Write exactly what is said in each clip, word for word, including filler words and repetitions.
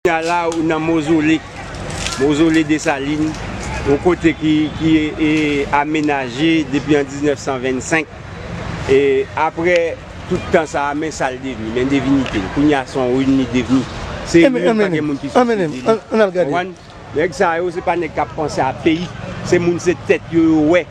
Kounye a la, ou nan mozole, mozole Desalin, yon kote ki, ki e, amenaje depi an diznèf san vennsenk. E apre tout tan sa a, men sa l devni, men devinite l. Kounye a, se yon rin li devni. Se rin, pa gen moun ki sou li. Konprann? Nèg sa yo, se pa nèg k ap panse a peyi. Se moun, se tèt yo, yo wè.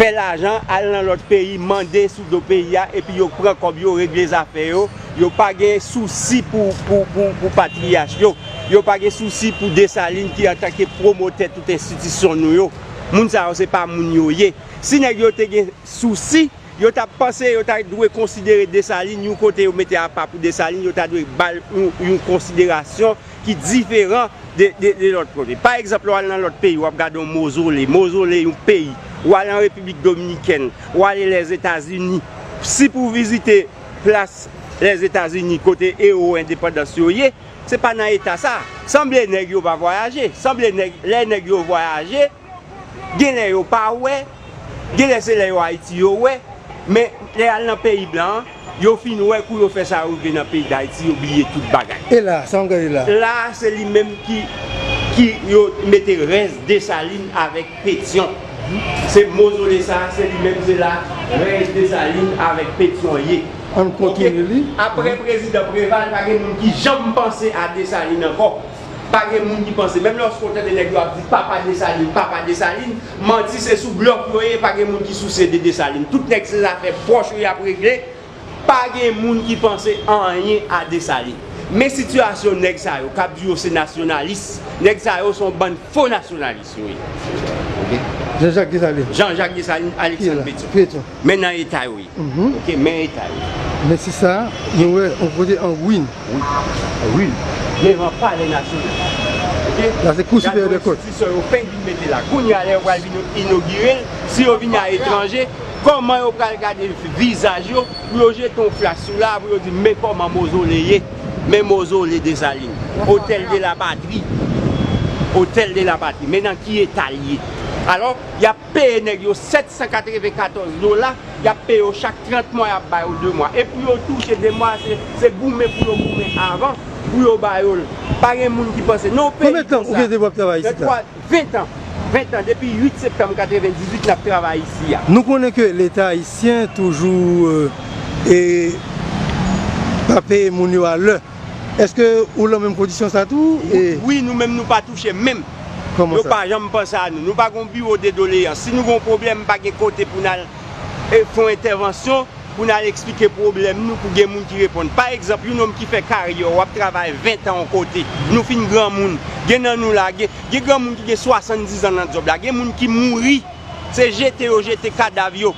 Fè lajan, al nan lòt peyi, mande sou do peyi a, epi yo pran kòb yo, regle zafè yo. Yo pa gen sousi pou, pou, pou, pou patriyach yo. Yo pa gen sousi pou Desalin ki antanke pwomotè tout enstitisyon nou yo. Moun sa yo, se pa moun yo ye. Si nèg yo te gen sousi, yo t ap panse, yo ta dwe konsidere Desalin yon kote yo mete apa pou Desalin, yo ta dwe ba l yon, yon konsiderasyon ki diferan de, de, de lòt kote. Pa egzanp, lè w al nan lòt peyi, w ap gade yon mozole, mozole yon peyi, w al an Repiblik Dominikèn, w ale Lèzetazini. Si pou w vizite plas Lèzetazini, kote ewo endepandans yo ye, se pa nan eta sa. Sanble nèg yo pa vwayaje. Sanble nèg, lè nèg yo vwayaje, genlè yo pa wè, genlè se lè yo Ayiti yo wè, men lè y al nan peyi blan an, yo fin wè kou yo fè sa rive nan peyi Dayiti, yo bliye tout bagay. E la, sa w gade la? La, se li menm ki, ki yo mete rès Desalin avèk Petyon. Se mozole sa, se li menm, se la rès Desalin avèk Petyon ye. Ann kontinye li. Apre prezidan Preval, pa gen moun ki janm panse a Desalin ankò. Pa gen moun ki panse. Menm lòske w tande nèg yo ap di papa Desalin, papa Desalin, manti, se sou blòf yo ye, pa gen moun ki sousye de Desalin. Tout nèg se zafè pòch yo y ap regle. Pa gen moun ki panse anyen a Desalin. Men sitiyasyon nèg sa yo k ap di yo se nasyonalis. Nèg sa yo se yon bann fo nasyonalis yo ye. Ok. Jean-Jacques Dessalines. Jean-Jacques Dessalines, Alexandre Pétion. Pétion. Men nan eta yo ye. Mhm. Ok, men eta yo ye. Men se sa, nou wè yon kote an ruin. Wi. Wi. Devan Palè Nasyonal. Ok? La se Cour supérieure des comptes. Gade yon enstitisyon yo fenk vin mete la. Kounye a, lè yo pral vin inogire l, si yo vini aletranje, kòman yo pral gade vizaj yo pou yo jete yon flas sou la, pou yo di, men kòman mozole ye, men mozole Desalin, Hôtel de la Patrie, Hôtel de la Patrie, men nan ki eta l ye. Alò, y ap peye nèg yo sèt san katrevenkatòz dola, y ap peye yo chak trant mwa, y ap ba yo de mwa. E pou yo touche de mwa, se, se goumen pou yo goumen avan, pou yo ba yo l. Pa gen moun ki panse. Non, peyi konsa. Konbyen tan ou gentan w ap travay isit la? Ven tan. Ven tan. Depi uit septanm katrevendizuit, n ap travay isi a. Nou konnen ke Leta ayisyen toujou, euh, e, pa peye moun yo a lè. Èske ou lan menm kondisyon sa tou? E wi, nou menm nou pa touche menm. Kòman sa? Yo pa janm panse a nou. Nou pa gon biwo de doleyans. Si nou gon pwoblèm, pa gen kote pou n al, e, fè yon entèvansyon, pou n al eksplike pwoblèm nou, pou gen moun ki reponn. Pa egzanp, yon nonm ki fè karyè, w ap travay ven tan yon kote. Nou fin granmoun. Gen nan nou la, gen, gen granmoun ki gen swasanndiz an nan djòb la. Gen moun ki mouri. Se jete yo jete kadav yo.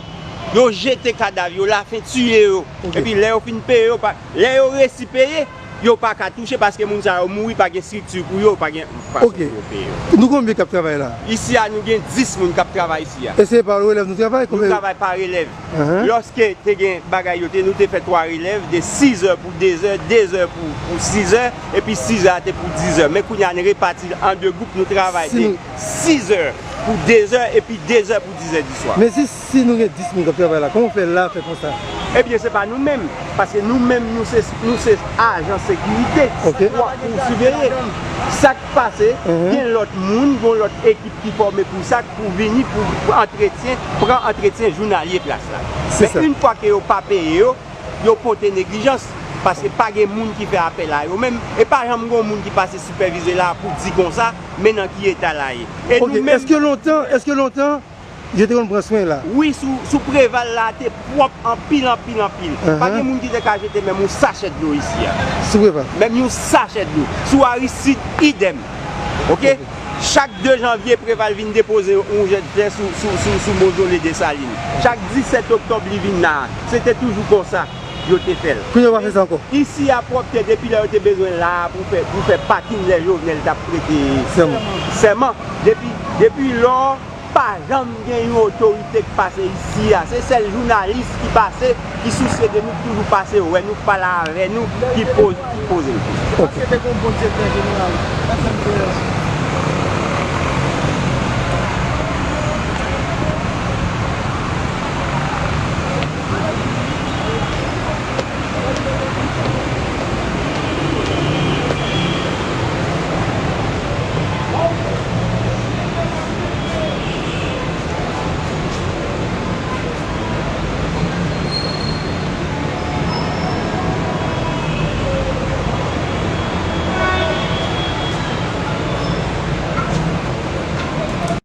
Yo jete kadav yo, lafen tiye yo. Ok. Epi lè yo fin peye yo, pa, lè yo resi peye, yo pa ka touche paske moun sa yo mouri, pa gen estrikti pou yo, pa gen fason pou yo peye yo. Ok. Nou konbyen k ap travay la? Isi a, nou gen dis moun k ap travay isi a. E se pa relèv nou travay? Nou travay pa relèv. Ahan. Lòske te gen bagay yo, te, nou te fè twa relèv, de sizè pou dezè, dezè pou, pou sizè, epi sizè a te pou dizè. Men kounye a, nou repati l an de gwoup, nou travay de sizè pou dezè, epi dezè pou dizè di swa. Men si, si nou gen dis moun k ap travay la, kòman w fè la fè konsa? Ebyen, se pa nou menm, paske nou menm, nou se, nou se ajan sekirite, ok, pou, pou siveye. Sa k pase, mhm, gen lòt moun, gen lòt ekip ki fòme pou sa, pou vini, pou, pou antretyen, pran antretyen jounalye plas la. Se sa. Men yon fwa ke yo pa peye yo, yo pote neglijans, paske pa gen moun ki fè apèl a yo menm, e pa janm gen moun ki pase sipèvize la pou di konsa, men nan ki eta la ye. E nou menm. Ok, èske lontan, èske lontan, yo te konn pran swen la? Wi, sou, sou Preval la te pwòp anpil, anpil, anpil. Ahan. Pa gen moun ki te ka jete menm yon sachè dlo isi a. Sou Preval? Menm yon sachè dlo. Sou Aristide, idèm. Ok? Ok. Chak de janvye, Preval vin depoze yon jèt flè sou, sou, sou, sou mozole Desalin. Chak disèt oktòb, li vin la. Se te toujou konsa yo te fè l. Kounye a, yo pa fè sa ankò? Isi a, pwòpte, depi lè yo te bezwen la a pou fè, pou fè pakin lè Jovenel t ap prete sèman. Sèman. Depi, depi lò, pa janm gen yon otorite k pase isi a. Se sèl jounalis ki pase, ki sousye de nou, ki toujou pase wè nou, k pale avè nou, ki poz-, ki poze l. Ok. Èske te gen yon bon direktè jeneral F M P S?